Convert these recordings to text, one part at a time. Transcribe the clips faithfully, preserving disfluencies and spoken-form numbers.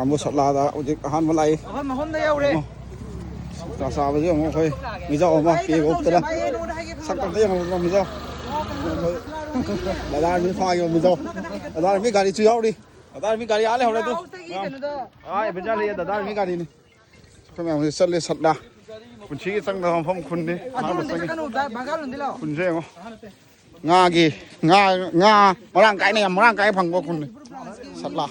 ꯀꯥꯡꯕꯨ ꯁꯠꯂꯥꯗ ꯍꯧꯖꯤꯛ ꯑꯍꯥꯟꯕ ꯂꯥꯛꯏ꯫ ꯑꯍꯨꯝ ꯑꯍꯨꯝꯗ ꯌꯧꯔꯦ꯫ ꯆꯥꯛ ꯆꯥꯕꯁꯦ ꯑꯃꯨꯛ ꯑꯩꯈꯣꯏ ꯃꯤꯖꯥꯎ ꯑꯃ ꯀꯦꯕ ꯎꯞꯇꯅ꯫ ꯁꯛ ꯑꯝꯇ ꯌꯦꯡꯍꯧꯗꯅ ꯃꯤꯖꯥꯎ꯫ ꯗꯗꯥ ꯃꯤ ꯐꯥꯈꯤꯕ ꯃꯤꯖꯥꯎ꯫ ꯗꯗꯥ ꯃꯤ ꯒꯥꯔꯤꯁꯨ ꯌꯥꯎꯔꯤ꯫ ꯗꯗꯥ ꯃꯤ ꯒꯥꯔꯤ ꯑꯥ ꯂꯩꯍꯧꯔꯦ ꯑꯗꯨ꯫ ꯑꯥ, ꯑꯦ, ꯕꯖꯥꯔ ꯂꯩꯌꯦ, ꯗꯗꯥ ꯃꯤ ꯒꯥꯔꯤꯅꯤ꯫ ꯑꯩꯈꯣꯏ ꯃꯌꯥꯝꯁꯦ ꯆꯠꯂꯦ ꯁꯠꯂꯥ꯫ ꯄꯨꯟꯁꯤꯒꯤ ꯆꯪꯗꯕ ꯃꯐꯝ ꯈꯨꯟꯅꯤ꯫ ꯑꯍꯥꯟꯕ ꯆꯪꯉꯤ꯫ ꯈꯨꯟꯁꯦ ꯌꯦꯡꯉꯣ꯫ ꯉꯥꯒꯤ, ꯉꯥ, ꯉꯥ ꯃꯔꯥꯡ ꯀꯥꯏꯅ, ꯌꯥꯝ ꯃꯔꯥꯡ ꯀꯥꯏꯅ ꯐꯪꯕ ꯈꯨꯟꯅꯤ꯫ ꯁꯠꯂꯥ꯫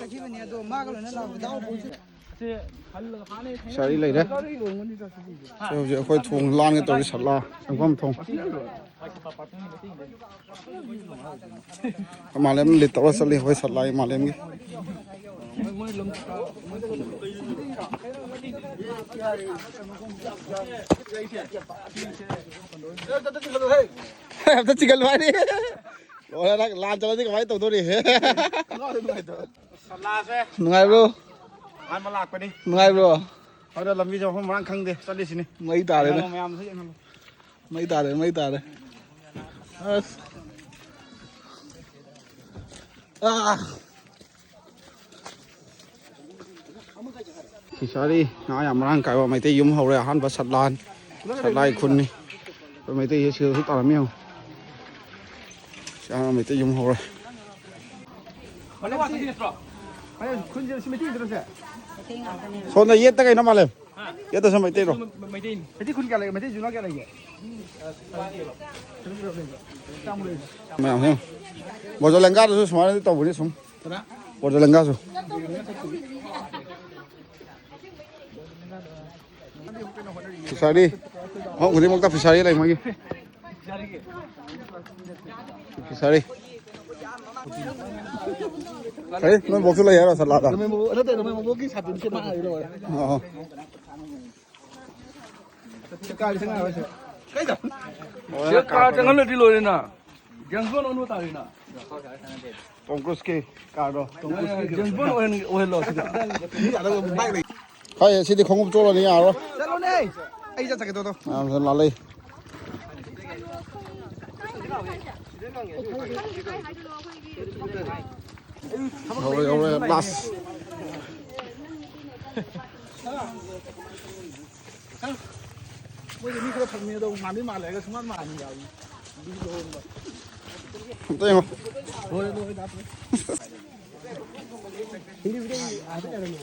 ꯐꯤꯁꯥꯔꯤ ꯂꯩꯔꯦ꯫ ꯁꯤ ꯍꯧꯖꯤꯛ ꯑꯩꯈꯣꯏ ꯊꯣꯡ ꯂꯥꯟꯒꯦ ꯇꯧꯔꯤ, ꯁꯠꯂꯥ ꯆꯪꯐꯝ ꯊꯣꯡ꯫ ꯃꯥꯂꯦꯝ ꯂꯤꯠ ꯇꯧꯔ ꯆꯠꯂꯤ ꯑꯩꯈꯣꯏ ꯁꯠꯂꯥꯒꯤ ꯃꯥꯂꯦꯝꯒꯤ꯫ ꯑꯝꯇ ꯆꯤꯡꯈꯠꯂꯨ ꯍꯥꯏꯔꯤ꯫ ꯂꯣꯏꯔꯦ, ꯅꯪ ꯂꯥꯟ ꯆꯠꯂꯗꯤ ꯀꯃꯥꯏꯅ ꯇꯧꯗꯣꯔꯤ? ꯁꯠꯂꯥꯁꯦ ꯅꯨꯡꯉꯥꯏꯕ꯭ꯔꯣ? ꯑꯍꯥꯟꯕ ꯂꯥꯛꯄꯅꯤ꯫ ꯅꯨꯡꯉꯥꯏꯕ꯭ꯔꯣ? ꯑꯗꯣ ꯂꯝꯕꯤꯁꯦ ꯃꯐꯝ ꯃꯔꯥꯡ ꯈꯪꯗꯦ, ꯆꯠꯂꯤꯁꯤꯅꯤ꯫ ꯃꯩ ꯇꯥꯔꯦꯅꯦ꯫ ꯃꯌꯥꯝꯁꯨ ꯌꯦꯡꯍꯜꯂꯨ꯫ ꯃꯩ ꯇꯥꯔꯦ, ꯃꯩ ꯇꯥꯔꯦ꯫ ꯑꯁ꯫ ꯑꯥ꯫ ꯐꯤꯁꯥꯔꯤ ꯉꯥ ꯌꯥꯝ ꯃꯔꯥꯡ ꯀꯥꯏꯕ ꯃꯩꯇꯩ ꯌꯨꯝ ꯍꯧꯔꯦ꯫ ꯑꯍꯥꯟꯕ ꯁꯠꯂꯥꯟ, ꯁꯠꯂꯥꯏ ꯈꯨꯟꯅꯤ꯫ ꯑꯩꯈꯣꯏ ꯃꯩꯇꯩꯁꯦ ꯁꯤꯗꯁꯨ ꯇꯥꯔꯝꯃꯤ ꯌꯦꯡꯉꯣ꯫ ꯁꯤ ꯑꯉꯥꯡ ꯃꯩꯇꯩ ꯌꯨꯝ ꯍꯧꯔꯦ꯫ ꯈꯨꯟꯁꯦ ꯁꯤ ꯃꯩꯇꯩ ꯅꯠꯇ꯭ꯔꯣ ꯁꯦ? ꯁꯣꯝꯗ ꯌꯦꯠꯇ ꯀꯩꯅꯣ ꯃꯥꯜꯂꯦ꯫ ꯌꯦꯠꯇꯁꯨ ꯃꯩꯇꯩꯔꯣ? ꯃꯩꯇꯩ ꯈꯨꯟ ꯀꯌꯥ ꯂꯩꯒꯦ? ꯃꯩꯇꯩ ꯌꯨꯝꯅꯥꯛ ꯀꯌꯥ ꯂꯩꯒꯦ? ꯃꯌꯥꯝꯁꯦ ꯕꯣꯖꯣ ꯂꯦꯡꯒꯥꯗꯁꯨ ꯁꯨꯃꯥꯏꯅ ꯇꯧꯕꯅꯤ ꯁꯨꯝ꯫ ꯕꯣꯖꯣ ꯂꯦꯡꯒꯥꯁꯨ꯫ ꯐꯤꯁꯥꯔꯤ꯫ ꯃꯐꯝ ꯈꯨꯗꯤꯡꯃꯛꯇ ꯐꯤꯁꯥꯔꯤ ꯂꯩ ꯃꯣꯏꯒꯤ꯫ ꯐꯤꯁꯥꯔꯤ꯫ ꯀꯔꯤ? ꯅꯣꯏ ꯕꯣꯛꯁꯨ ꯂꯩ ꯍꯥꯏꯔꯣ ꯁꯠꯂꯥꯗ? ꯔꯣꯃꯦꯟ ꯕꯣꯕꯣꯛ, ꯅꯠꯇꯦ, ꯔꯣꯃꯦꯟ ꯕꯣꯕꯣꯛꯀꯤ ꯁꯥꯇꯤꯟꯁꯦ ꯃꯥ ꯍꯥꯏꯔꯣ꯫ ꯑꯣ꯫ ꯁꯤ ꯀꯥꯔ ꯆꯪꯍꯜꯂꯗꯤ ꯂꯣꯏꯔꯦꯅ꯫ ꯒꯦꯝꯁꯣꯟ ꯑꯣꯟꯕ ꯇꯥꯔꯦꯅ꯫ ꯇꯣꯝ ꯀ꯭ꯔꯨꯖꯀꯤ ꯀꯥꯔꯗꯣ꯫ ꯒꯦꯝꯁꯣꯟ ꯑꯣꯏꯍꯟ-, ꯑꯣꯏꯍꯜꯂꯣ ꯁꯤꯗ꯫ ꯍꯣꯏ, ꯁꯤꯗꯤ ꯈꯣꯡꯎꯞ ꯆꯣꯠꯂꯅꯤ, ꯌꯥꯔꯣꯏ꯫ ꯆꯠꯂꯣꯅꯦ꯫ ꯑꯩ ꯆꯠꯆꯒꯦ, ꯇꯣ, ꯇꯣ꯫ ꯃꯌꯥꯝꯁꯦ ꯂꯥꯜꯂꯛꯏ꯫ ꯌꯧꯔꯦ, ꯌꯧꯔꯦ, ꯂꯥꯁ꯫ ꯃꯣꯏꯗꯤ ꯃꯤ ꯈꯔ ꯐꯪꯅꯤ, ꯑꯗꯣ ꯃꯥꯟꯗꯤ ꯃꯥꯜꯂꯦ ꯍꯥꯏꯔꯒ ꯁꯨꯡꯃꯥꯟ ꯃꯥꯟꯗꯦ ꯌꯥꯎꯏ꯫ ꯃꯤ ꯂꯨꯍꯣꯡꯕ꯫ ꯑꯝꯇ ꯌꯦꯡꯉꯣ꯫ ꯍꯣꯏ, ꯍꯣꯏ, ꯍꯣꯏ, ꯂꯥꯛꯄꯅꯦ꯫ ꯍꯤꯟꯗꯤ video ꯑꯥꯗ ꯌꯥꯔꯝꯃꯦ꯫